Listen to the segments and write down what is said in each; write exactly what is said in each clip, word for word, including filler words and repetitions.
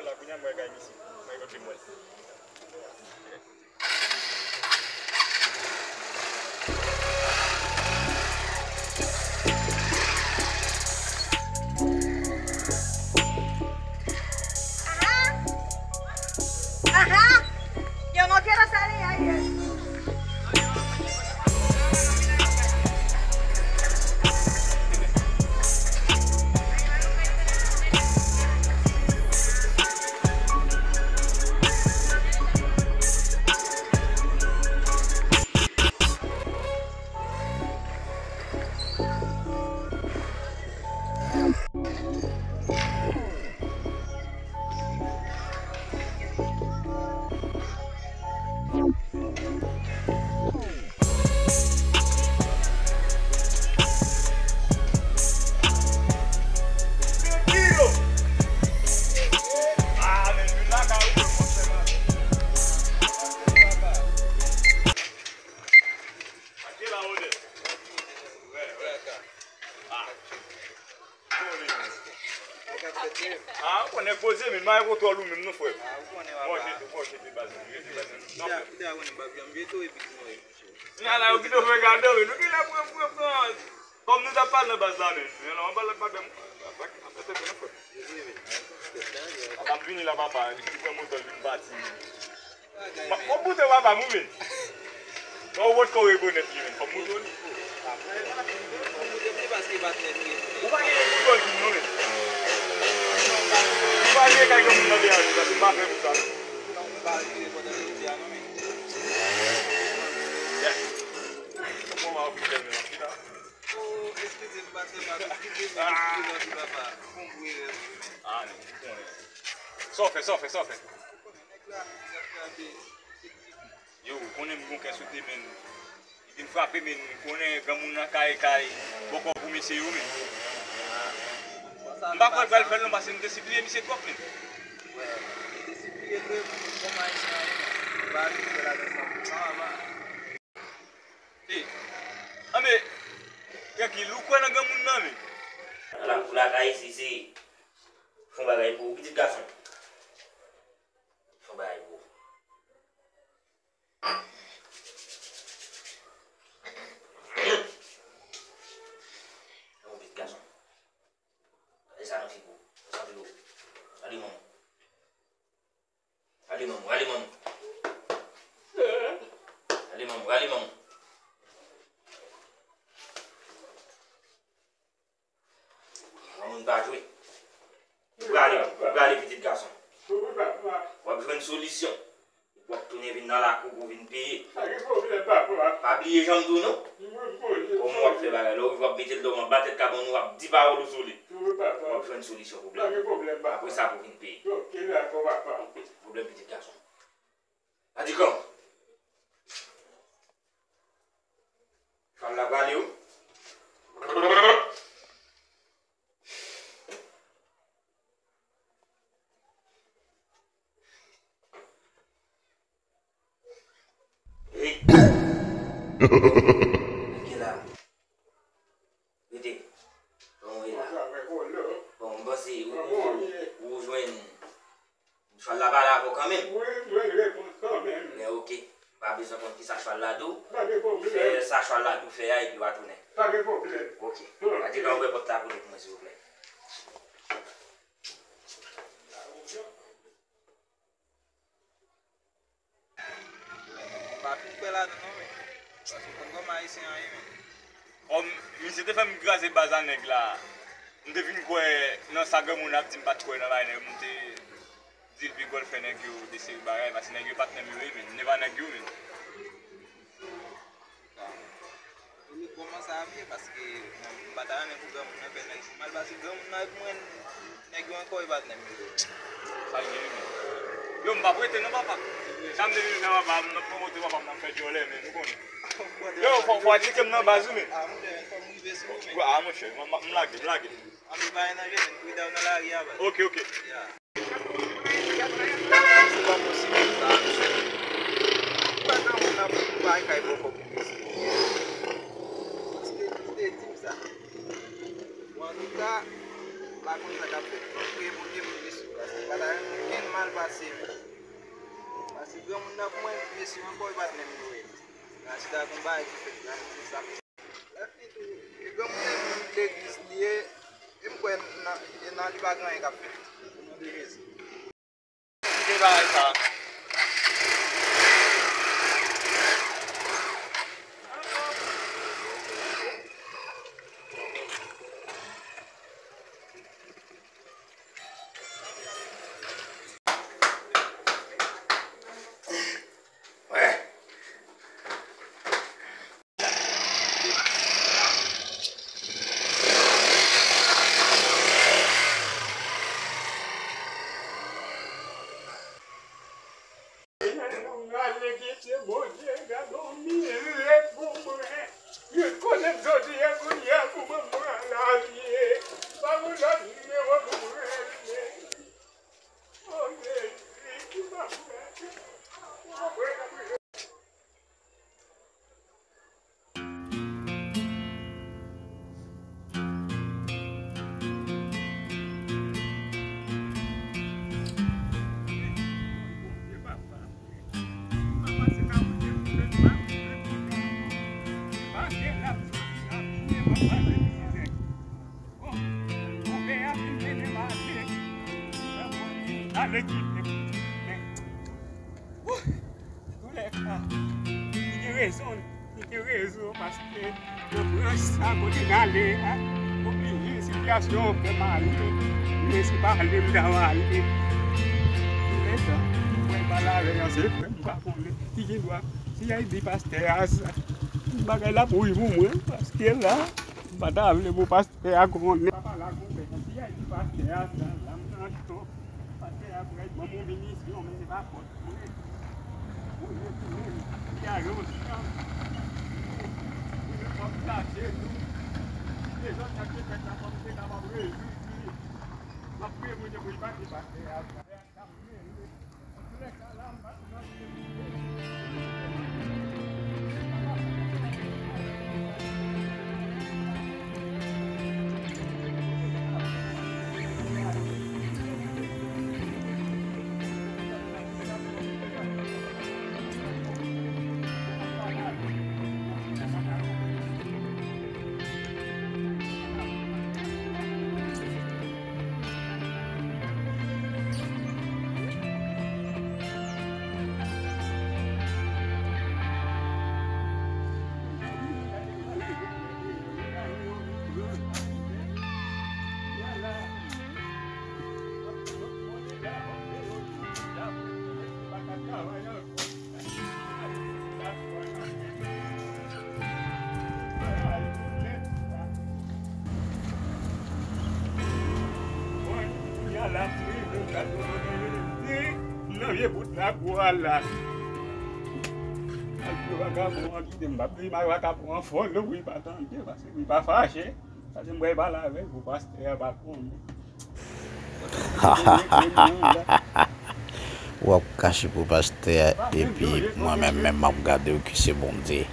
La, kounye a m wè kay misye. Mwen, ok, m wè. Ajá. Ajá. Yo no quiero salir ahí. Ah, ou konnen poze, men mwen kontwòl ou menm non, frè. Mwen jete, mwen jete baz, mwen jete baz. Nan la, yo kite w fè gade, men nou gen la pou pran, pran. Kòm nou t ap pale nan baz la, men. Men la, anba lòt bagay, mwen, bagay, bagay, bagay, frè. Papa m vini la, papa, li pran moto l vin pati. Fò m moute papa m wi men. Fò w wòch kò w rekonèt li men. Fò m moute w li. Ou pa gen pou dòl di m non men. Ou pa gen kay gen moun nan deyò, paske m pa fè pou sa. Kòman w ap fè men la? Oh, eskize m, pase pa, eskize m, eskize m anpil, papa. Fè yon gwo erè wi men. Ah, non, ou konnen. Sa w fè, sa w fè, sa w fè? Ou konnen nèg la, nèg la te, te Yo, ou konnen m gon kè sote, men. Li vin frape, men. Ou konnen granmoun nan kay, kay bòkò pou mesye yo, men. M pa kwè l pral fè l non, paske m te sipliye misye twòp, men. Wè, li te sipliye l vre, men kòm ayisyen an ye, men. M pa vin fè ladan sa, sa va, va. Ey, anben, trankil, ou kwè nan granmoun nan, men. Ala, pou lakay isi, se fè yon bagay pou ou, pitit gason. Fè yon bagay pou ou. Yon pitit gason. Gade sa nan figo. Sa figo. Gade manman. Gade manman. Gade manman. Gade manman. Gade manman. Granmoun pa jwe. Ou prale, ou prale, pitit gason. W ap jwenn solisyon. W ap tounen vin nan lakou pou vin peye. Pa gen pwoblèm, papa. Pa bliye jan m di w non. Kòman w ap fè bagay la? Ou rive w ap mete l dòmi anba tèt kabann ou, w ap di pawòl ou sou li. W ap jwenn solisyon pwoblèm. Pa gen pwoblèm, papa. Apre sa pou vin peye. Ok, dakò, papa. Pwoblèm pitit gason. Adikan. Chwal la prale wi. Hey. Rete la. Rete. Bon, wi la. Bon, m panse ou, ou, ou jwenn. Chwal la pale avè w kanmenm. Wi, m jwenn repons kanmenm. Men oke. M pa bezwen konn kisa chwal la di w. Pa gen pwoblèm. Fè sa chwal la di w fè a epi w a tounen. Pa gen pwoblèm. Oke. Adikan, ouvè pòt la pou nou pou mwen, silvouplè. M pa fin kwè ladan non, men. Paske m konn kòman ayisyen an ye, men. Kòm misye te fè m kraze baz a nèg la, m te vin kwè nan sa granmoun ap di, m pa t kwè nan bagay nèg, m te di l pi gòl fè nèg yo de seri bagay, paske nèg yo pa t nan m yo ye, men. M te pa nèg yo, men. Pou nou kòmanse a vye, paske mwen, m pa ta renmen pou granmoun nan fè nèg pi mal, paske granmoun nan, mwen, nèg yo ankò, yo pa t nan m yo. Sa l gen wi, men. Yo, m p ap rete non, papa. Sa m te vin fè, papa, m nan pran moto papa m nan fè djòlè, men, ou konnen. Yo, fò, fò w tcheke m nan baz wi, men. A, monchè, fò m rive sou ou, men. A, monchè, m, m, m lage, m lage. Anpil bagay nan je, men, prida w nan lari a, baz. Oke, oke. Ya. Se pa posib sa, mesye. Ou pa ka wè nan pou bay kay bòkò pou mesye. Ou te, ou te di m sa. Bon, antouka, m pa konn sa k ap fèt. Mwen priye Bondye pou mesye, paske m pa ta renmen Mal pase wi. Pase granmoun nan pou mwen, mesye ankò, e pa t menm nouvèl. Rachida gon bagay ki fèt la, se sa. Epi tou, e granmoun nan menm legliz li ye, e m kwè nan, e nan li pa gen anyen k ap fèt. O non de Jezi. Kite bagay sa. Rale kite Bondye, gade yon mirak pou mwen. Kote m soti a kounye a pou mwen pran lavi. Pa gen lòt nimewo pou mwen rele. O Jezi, ki pa mwen. Doulè sa, li gen rezon, li gen rezon, paske nan branch sa kote n ale a, oblije sitiyasyon an fè m ale, men se pa ale m ta va ale. Doulè sa, mwen pale avè l, se frè m pa konnen, li gen dwa, si y al di pastè a sa, bagay la pou rive pou mwen, paske la, m pa ta vle pou pastè a konnen. Papa la gon fè, si y al di pastè a sa, la m nan cho. Pastè a prèt ban m yon minisyon, men se pa fòt mwen. Bondye tounen m, li a yon chan. Bondye fòk chache nou. Dezòd sa k te fèt la, fò m te kapab rezoud li. M ap priye Bondye pou li pase pastè a. Nan vye bout la gwo a la. Ak yo vagabon an kite m, m ap di m ak vagabon an fò lou wi, pa tande, paske wi, pa fache. Sa se m pral pale avè l pou pastè a pa konnen. W ap kache pou pastè a, epi mwen menm, menm m ap gade w ki se Bondye.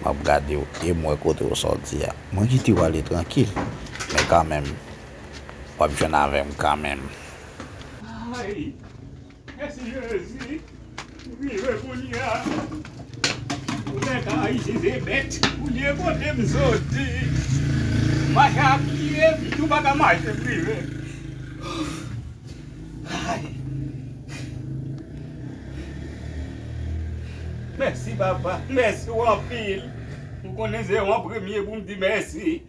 M ap gade w, e m wè kote w sòti a. Mwen kite w ale trankil. Men kanmenm, w ap jwenn avè m kanmenm. Ay, mèsi Jezi. M rive kounye a. Ou lè ka Ayisyen se bèt. Kounye kote m soti. Mache a pye, m tou pa ka mache, m rive. Ay. Mèsi, papa. Mèsi w anpil. M konnen se w an premye pou m di mèsi.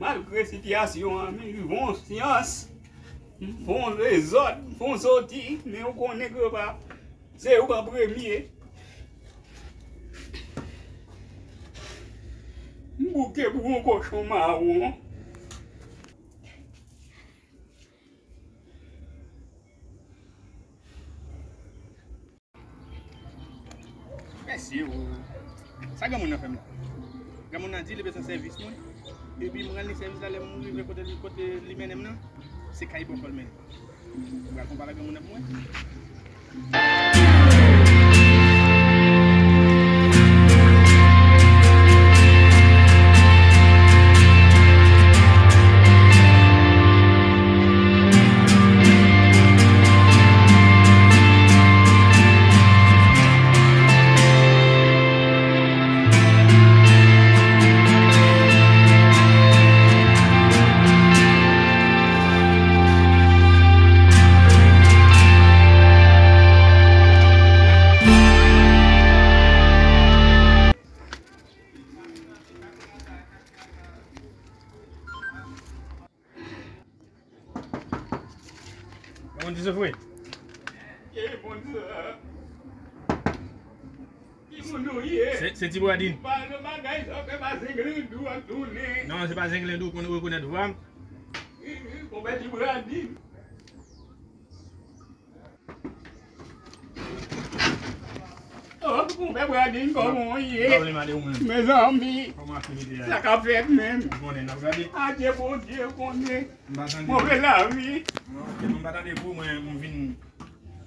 Malgre sitiyasyon an, m rive yon syans. M fè yon dezòd, m fè yon soti, men ou konnen ke pa, se ou k an premye. M bouke pou yon kochon mawon. Mèsi o. Sa granmoun nan fè m la? Granmoun nan di li bezwen sèvis mwen. Epi m rann li sèvis la, lè m rive kote li, kote li mennen m nan, se kay bòkò l mennen m. M pral fè yon pale ak granmoun nan pou mwen. Mesye Fre. Ki moun sa? Ki moun nou ye? Se, se Ti Bradin. Pale bagay sa, fè pa zenglendou ap tounen. Non, se pa zenglendou, ou konn rekonèt vwa m. Konpè Ti Bradin. Oh, konpè Bradin, kòman w ye? M pa vle mande ou menm. Mezanmi, kòman aktivite a ye? Sa k ap fèt menm? Ou konnen, n ap gade. Adye, Bondye konnen. M pa tande. Move lavi. Non, m pa tande pou mwen, m vin,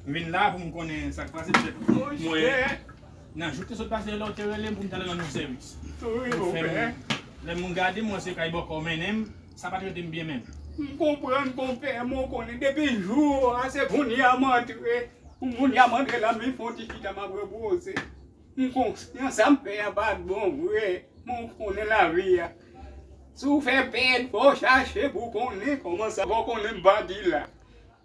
m vin la pou m konnen sa k pase, petèt mwen, nan jou ki te sot pase la, ou te rele m pou m t al rann yon sèvis. Wi, ou fè m, lè m gade, m wè se kay bòkò w mennen m, sa pa t rete m byen menm. M konprann, konpè, mwen konnen depi jou a, se kounye a m antre. Pou kounye a m antre la, m vin fè yon ti chita, m ap repoze. M konsyan sa m fè a pa t bon vre, men w konnen lavi a. Si w fè pèd, fò w chache pou w konnen kòman sa, fò w konnen m pa di la.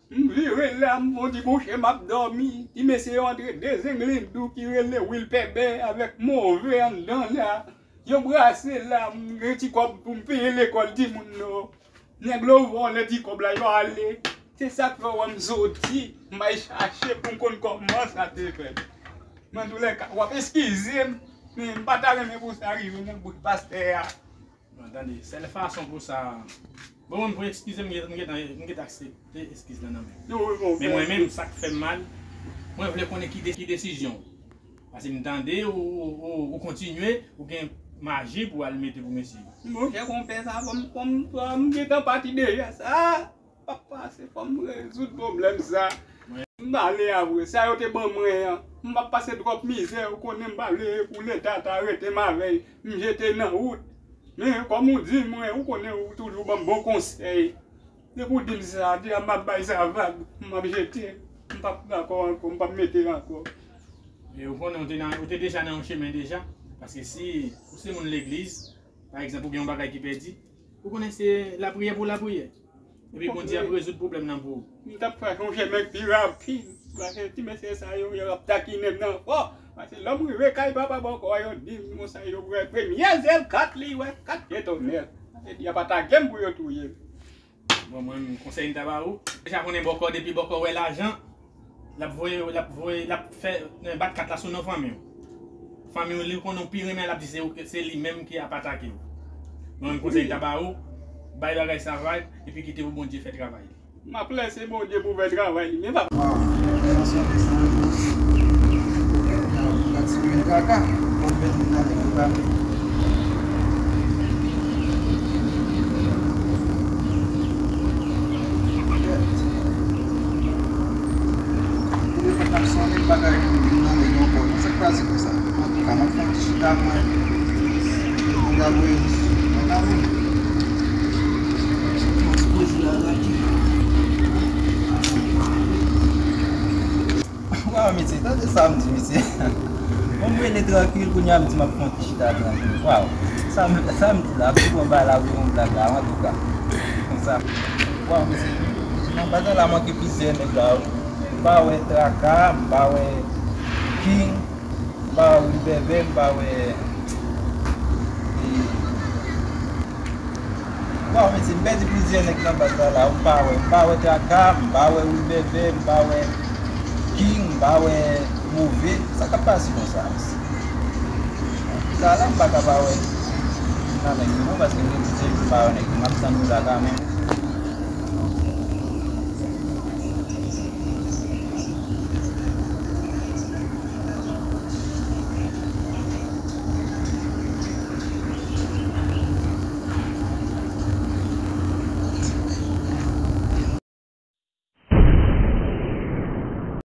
M vire la, m fè yon ti kouche, m ap dòmi. Ti mesye yo antre, de zenglendou ki rele Wilpèbè avèk Move anndan la. Yo brase la, m gen ti kòb pou m peye lekòl timoun yo. Nèg yo vòlè ti kòb la, yo ale. Se sa k fè w wè m soti, m al chache pou m konn kòman sa te fèt. Men antoulèka, w ap eskize m, men m pa ta renmen pou sa rive nan bouch pastè a. Bon, tande, sèl fason pou sa. Bon, mwen, pou eskize m, m gentan, m gentan aksepte eskiz la nan men w. Men mwen menm, sa k fè m mal, mwen vle konnen ki de-, ki desizyon w. Paske m tande ou, ou, ou, ou kontinye, ou gen maji pou w al mete pou mesye yo. Monchè, konpè, sa, fò m, fò m, fò m gentan pati deja. Sa p ap pase, fò m rezoud pwoblèm sa. M ale a vre, sa yo te ban mwen an. M p ap pase twòp mizè, ou konnen m pa vle pou Leta ta rete m avè l, m jete nan wout. Men, kòm ou di mwen, ou konnen ou toujou ban m bon konsèy. Depi w di m sa, deja m ap bay sa vag, m ap jete. M p ap dakò ankò, m p ap mete ankò. E ou konnen ou te nan, ou te deja nan yon chemen deja. Paske si ou se moun legliz, pa egzanp, ou gen yon bagay ki pèdi, ou konnen se lapriyè pou lapriyè. Epi Bondye ap rezoud pwoblèm nan pou ou. M t ap fè yon chemen k pi rapid. Paske ti mesye sa yo, yo ap takinen m nan fò. Paske lè m rive kay papa bòkò a, yo di m konsa, yo wè premye zèl kat li, wè kat pye tonèl. Sa vle di, y ap atake m pou yo touye m. Bon, mwen, konsèy m ta ba ou, deja konnen bòkò, depi bòkò wè lajan, l ap voye, l ap voye, l ap fè, eh, bat kat la sou non fanmi w. Fanmi w, li konnen w pi renmen, l ap di se ou, se li menm ki ap atake w. Mwen, konsèy m ta ba ou, bay bagay sa vag, epi kite pou Bondye fè travay li. M ap lèse Bondye pou fè travay li, men papa. Waw, yon sòti sa. Gad si w gen traka, w ap pèdi nan nèg yo pa. Telefòn nan sonnen, m pa ka reponn nan nèg yo ankò. Sa k pase konsa? Antouka, m ap fè yon ti chita mwen. Mwen ta voye jis mwen ta voye. Mwen sipoze al lakay. Waw, mesye, tande sa m di, mesye. Bon, m rele trankil, kounye a m di m ap fè yon ti chita trankil. Waw, sa m, sa m di la, ap di bon bagay la, ap di yon blag la, antouka. Konsa. Waw, mesye, nan batay la, manke plizyè nèg la, wi. M pa wè Traka, m pa wè King, m pa wè Wilbèbè, m pa wè, e, Waw, mesye, m pèdi plizyè nèg nan baz la, la, m pa wè, m pa wè Traka, m pa wè Wilbèbè, m pa wè King, m pa wè Move. Sa k ap pase konsa, mesye? Sa la, m pa ka pa wè nan nèg yo, non, paske m gen plizyè jou m pa wè nèg yo. M ap tann yo la, kanmenm.